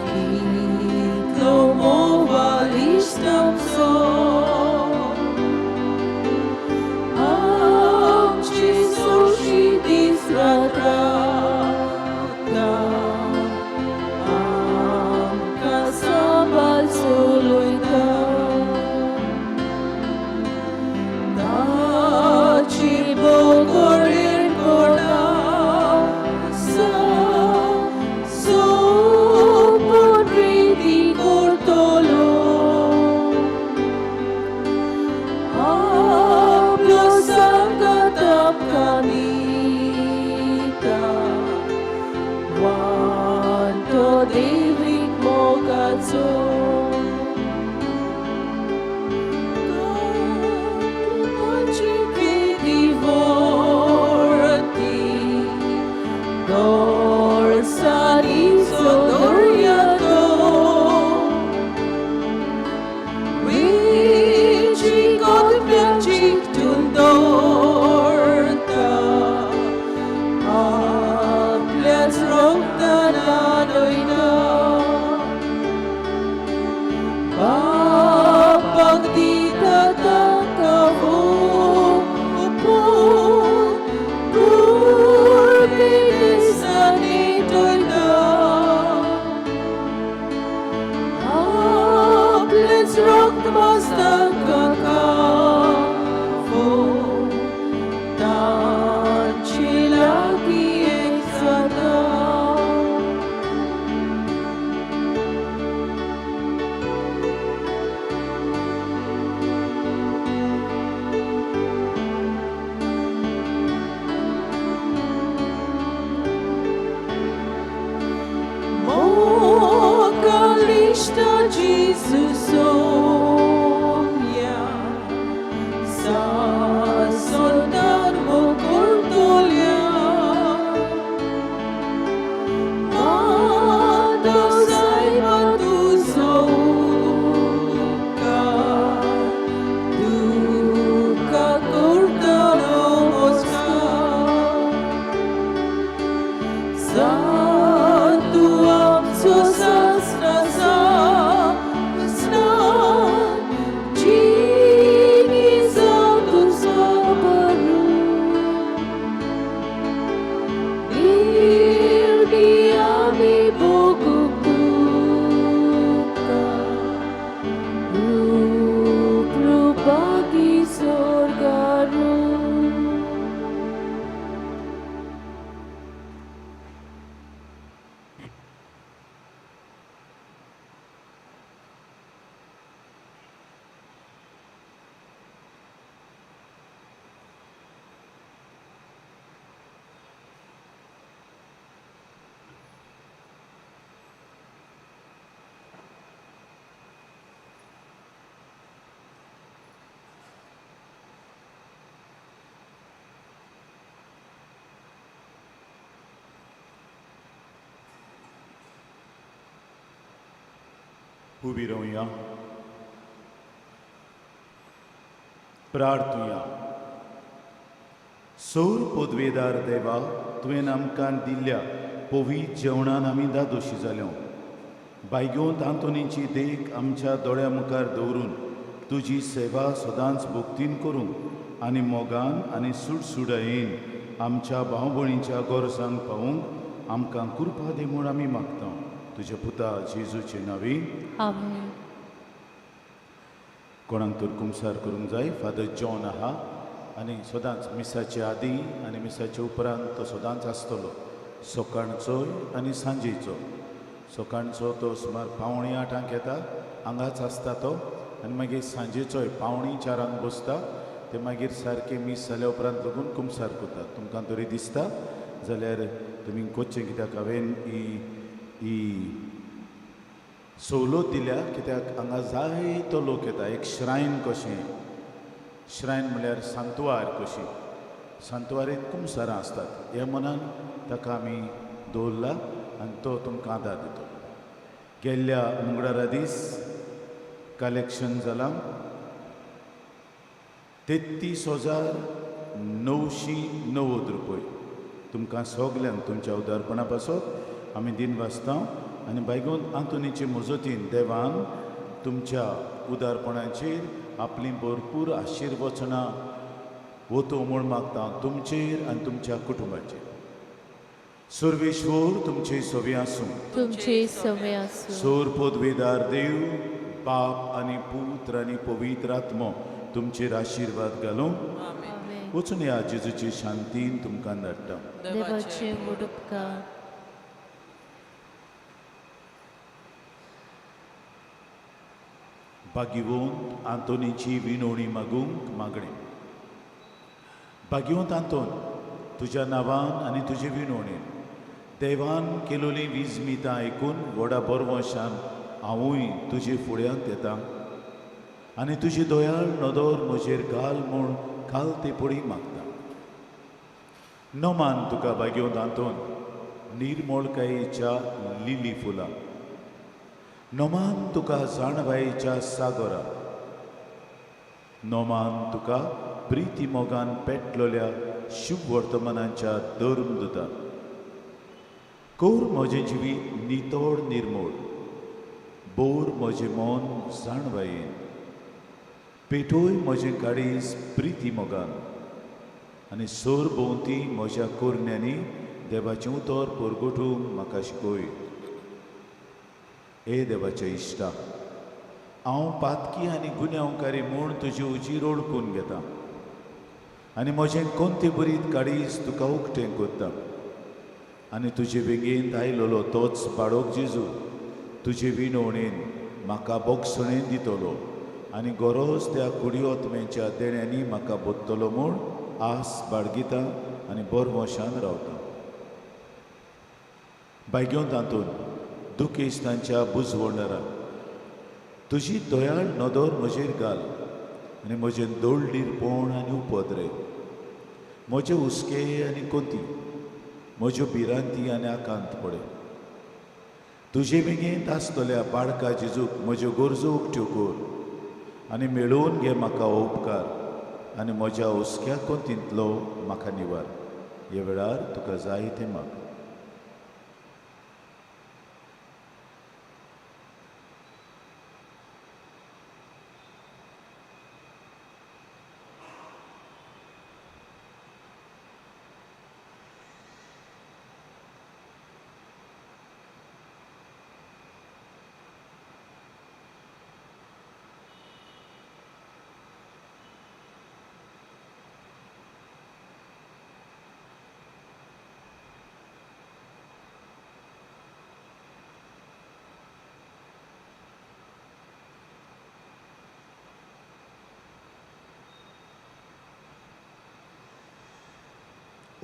kitlo movalistam so. Amci soshi disratrata, amka sabal suluita. Taci bogorir korasa, sopon priti kortolo. Aplo sangatap kamita, wanto devik mogazo. Jesus omnia, sa soldat mo cortolia, Mando sai batu सदां तूं आमचो सासणाचो जिनी जावं तुजो बरो दिवणी आमी भोगूंक तुका रूप रुपागी सोर्गारू. उबी रावया, प्रार्थुया. सोर पदवेदार देवा, तुवें आमकां दिल्ल्या पवित्र जेवणान आमी दादोशी जाल्यो. बायगोंत आंतोनीची देख आमच्या दोळ्या मुखार दवरून तुजी सेवा सदांच भक्तीन करूंक आनी मोगान आनी सुडसुडायेन आमच्या भाव भयणीच्या गरजांक पावूंक आमकां कृपा दी म्हूण आमी मागता, तुज्या पुता जेजूचे नांवी. आमेन. कोणाक तर कुमसार करूंक जाय, फादर जॉन आहा आनी सदांच मिसाचे आदी आनी मिसाचे उपरांत तो सदांच आसतलो, सकाळचोय आनी सांजेचो. सकाळचो तो सुमार 7:45 येता, हांगाच आसता तो, आनी मागीर सांजेचोय 3:45 बसता. ते मागीर सारकें मीस जाल्या उपरांत लागून कुमसार करता. तुमकां तरी दिसता जाल्यार तुमी कोचचें, कित्याक हांवें ही ही सवलत दिल्या, कित्याक हांगा जायतो लोक येता. एक श्रायन कशें, श्रायन म्हणल्यार सांतवार कशी, सांतवारींत कुमसारां आसतात, ह्या मनान ताका आमी दवरला आनी तो तुमकां आदार दितलो. गेल्ल्या मंगळारा दीस कलेक्शन जालां 33,990 रुपये. तुमकां सगल्यांक तुमच्या उदारपणा पासत आमी दिन वाचता आनी बायगून आंतोनीचे मजतीन देवान तुमच्या उदारपणाचेर आपलीं भरपूर आशिर्वचनां वतो म्हूण मागता तुमचेर आनी तुमच्या कुटुंबाचेर. सर्वेश्वर तुमचे सवी आसूं. तुमचे सवे आसूं. सोर पदवेदार देव बाप आनी पुत्र आनी पवित्र आत्मो तुमचेर आशिर्वाद घालूं. आमेन. वचून ह्या जेजूचे शांतीन तुमकां धाडटा. देवाचे व्हड उपकार. भाग्यवंत आंतोनीची विनवणी मागूंक मागणें. भाग्यवंत आंतोन, तुज्या नांवान आनी तुजे विनवणेन देवान केलोली विजमितां आयकून व्हडा बरवशान हांवूय तुजे फुड्यांत येता आनी तुजी दयाळ नदर म्हजेर घाल म्हूण काल ते पडी मागता. नमान तुका भाग्यवंत आंतोन, निर्मोळकायेच्या लिली फुलां. नमान तुका जाणवायेच्या सागरा. नमान तुका प्रिती मोगान पेटलोल्या शुभ वर्तमानाच्या धर्मदुता. कोर म्हजें जिवीत नितोड निर्मोळ, बोर म्हजें मन जाणवायेन, पेटोय म्हजें काळीज प्रिती मोगान आनी सोर भोंवती म्हज्या कोरण्यांनी देवाचें उतर परगटूंक म्हाका शिकय. ए देवाच्या इश्टा, हांव पातकी आनी गुन्यांवकारी म्हूण तुजी उजीर ओळखून घेता आनी म्हजें कोणते बरीत काळीज तुका उकतें करता आनी तुजे बेगीन आयलोलो तोच बाळोक जेजू तुजे विनवणेन म्हाका बोगसणेन दितलो आनी गरज त्या कुडियोत्म्याच्या देण्यांनी म्हाका बोत्तलो म्हूण आस बाळगिता आनी बरवशान रावता. बायगेवन तातूंत दुखेस्तांच्या बुजवणरा तुजी दयाळ नदर म्हजेर घाल आनी म्हजें दोळडीरपण आनी उपद्रे, म्हजे हुस्के आनी कोती, म्हज्यो भिरांती आनी आकांत पळय. तुजे बेगीन आसतल्या बाळका जेजूक म्हज्यो गरजो उकत्यो कर आनी मेळोवन घे म्हाका हो उपकार आनी म्हज्या हुस्क्या कोतींतलो म्हाका निवार. ह्या वेळार तुका जाय तें माग.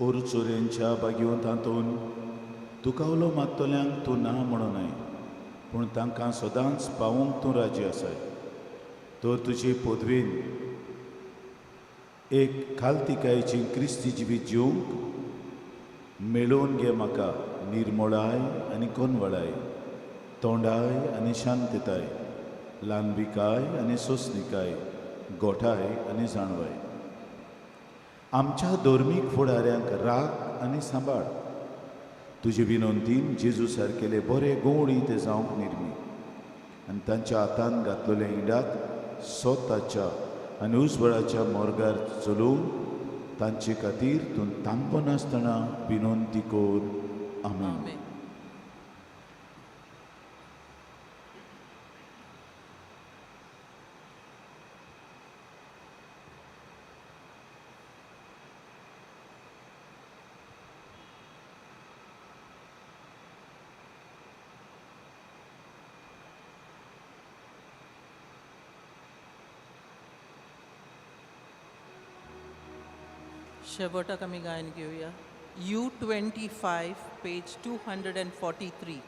ओरचोरेंच्या बागेवन तातूंत तुका उलो मात्तल्यांक तूं ना म्हणूनय पूण तांकां सदांच पावोवंक तूं राजी आसाय. तर तुजे पदवेन एक खालतिकायेची क्रिस्ती जिवीत जिवंक मेळोवन घे म्हाका निर्मोळाय आनी कोनवळाय, तोंडाय आनी शांतताय, ल्हानविकाय आनी सोंसणिकाय, गोठाय आनी जाणवाय. आमच्या धर्मीक फुडाऱ्यांक राख आनी सांबाळ. तुजे विनंतीन जेजू सारकेले बरे गोवणी ते जावंक निर्मी आनी तांच्या हातान घातलेल्या इंडाक स्वताच्या आनी उजवाडाच्या मोर्गार चलोवंक तांचे खातीर तूं तांबनासतना विनंती कर. आमेन. आमेन. शेवटाक आमी गायन घेवया U25 page 243.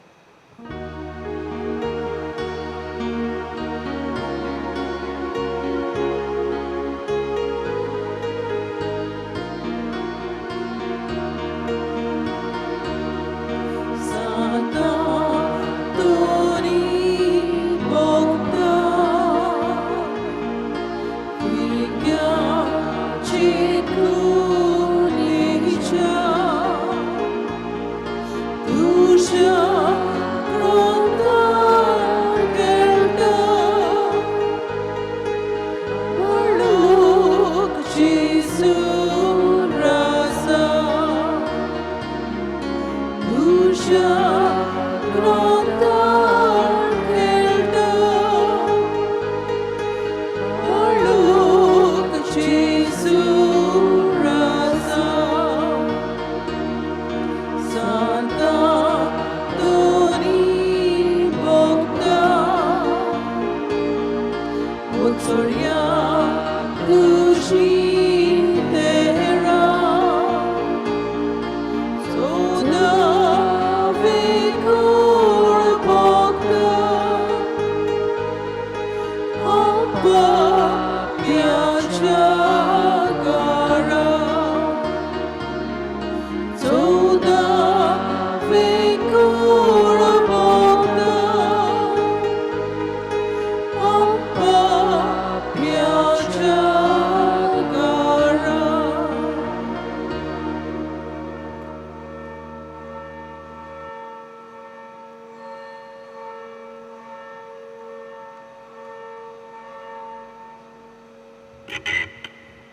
Santa Tony Bogda Virga Chikulicha Dusha Kronda Gelda Maluk Jesu Rasa Dusha Kronda